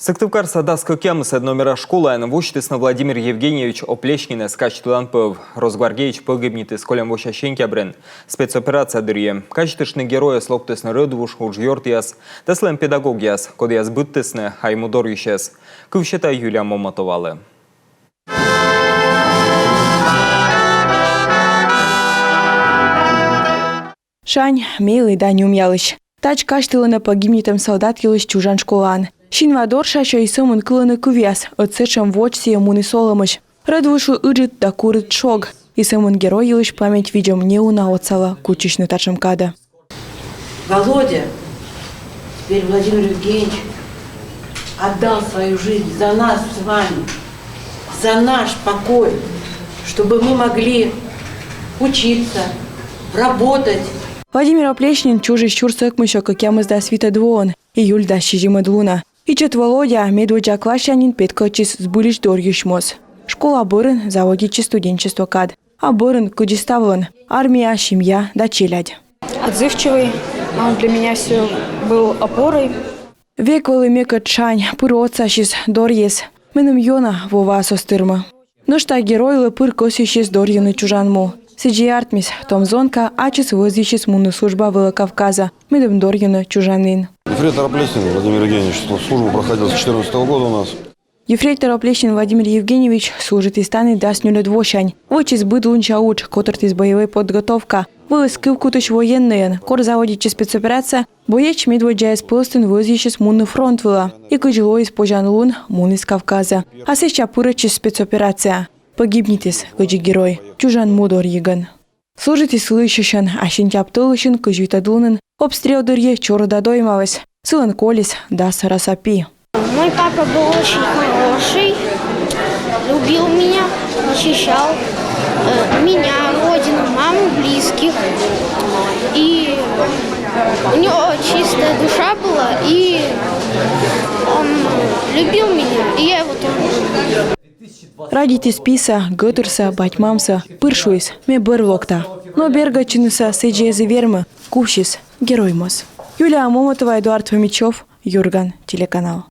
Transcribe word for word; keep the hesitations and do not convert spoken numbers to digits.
Сыктывкарса дас кӧкъямысӧд номера школаын восьтісны Владимир Евгеньевич Оплеснинӧс казьтылан пӧв. Росгвардеец погибнитіс кольӧм вося сентябрын спецоперация дырйи. Казьтыштны геройӧс локтісны рӧдвуж, уджъёртъяс да сылӧн педагогъяс, кодъяс быдтісны айму дорйысьӧс. Кыв сета Юлия Момотовалы. Шань, мелі да нюмъялысь. Тадз казьтылӧны погибнитӧм солдат йылысь чужан школаын. Синва доршасьӧ и сӧмын кылӧны кывъяс, ӧд сэтшӧм водз сійӧ муніс олӧмысь. Рӧдвужлы ыджыд да курыд шог. И сӧмын герой йылысь память видзӧм неуна отсалӧ кутчысьны татшӧм кадӧ. Володя, теперь Владимир Евгеньевич, отдал свою жизнь за нас с вами, за наш покой, чтобы мы могли учиться, работать. Владимир Оплеснин чужис сюрс ӧкмыссё кӧкъямысдас витӧд воын, июль дас сизимӧд лунӧ. Ичӧт Володя, медводдза классянин, петкӧдчис збыльысь дорйысь моз. Школа бӧрын заводитчис студенчество кад. А бӧрын кыдзи ставлӧн: армия, семья да челядь. Отзывчивый, он для меня все был опорой. Век вӧлі мекӧд шань, пыр отсасис, дорйис. Меным ёна Воваӧс оз тырмы. Нӧшта геройлы пыр кӧсйысис дорйыны чужан му. Сідзи артмис, том зонка ачыс вӧзйысис мунны служба вылӧ Кавказӧ, медым дорйыны чужанін. Ефрейтор Оплеснин Владимир Евгеньевич службу проходил с четырнадцатого года у нас. Ефрейтор Оплеснин Владимир Евгеньевич служитіс тані дас нёльӧд восянь. Вӧчис быд лунся удж, котыртіс боевӧй подготовка. Вӧліс кывкутысь военнӧйӧн. Кор заводитчис спецоперация, боец медводдзаяс пӧлӧстын вӧзйысис мунны фронт вылӧ. И кыдз лоис позянлун, муніс Кавказӧ. А сэсся пырӧдчис спецоперацияӧ. Погибнитіс, кыдзи герой, чужан му дорйигӧн. Служитіс лыйсьысьӧн, а сентябрь тӧлысьын, кызь витӧд лунын, обстрел дырйи чорыда доймаліс. Сылӧн колис дас арӧса пи. Мой папа был очень хороший, любил меня, защищал, э, меня, родину, маму, близких. И у него чистая душа была, и он любил меня, и я его тоже люблю. Радейтіс писӧ, гӧтырсӧ, бать-мамсӧ, пыр шуис: «Ме бӧр локта». Но бергӧдчынысӧ сідзи эз и вермы, кувсис герой моз. Юлия Момотова, Эдуард Фомичев, «Юрган» телеканал.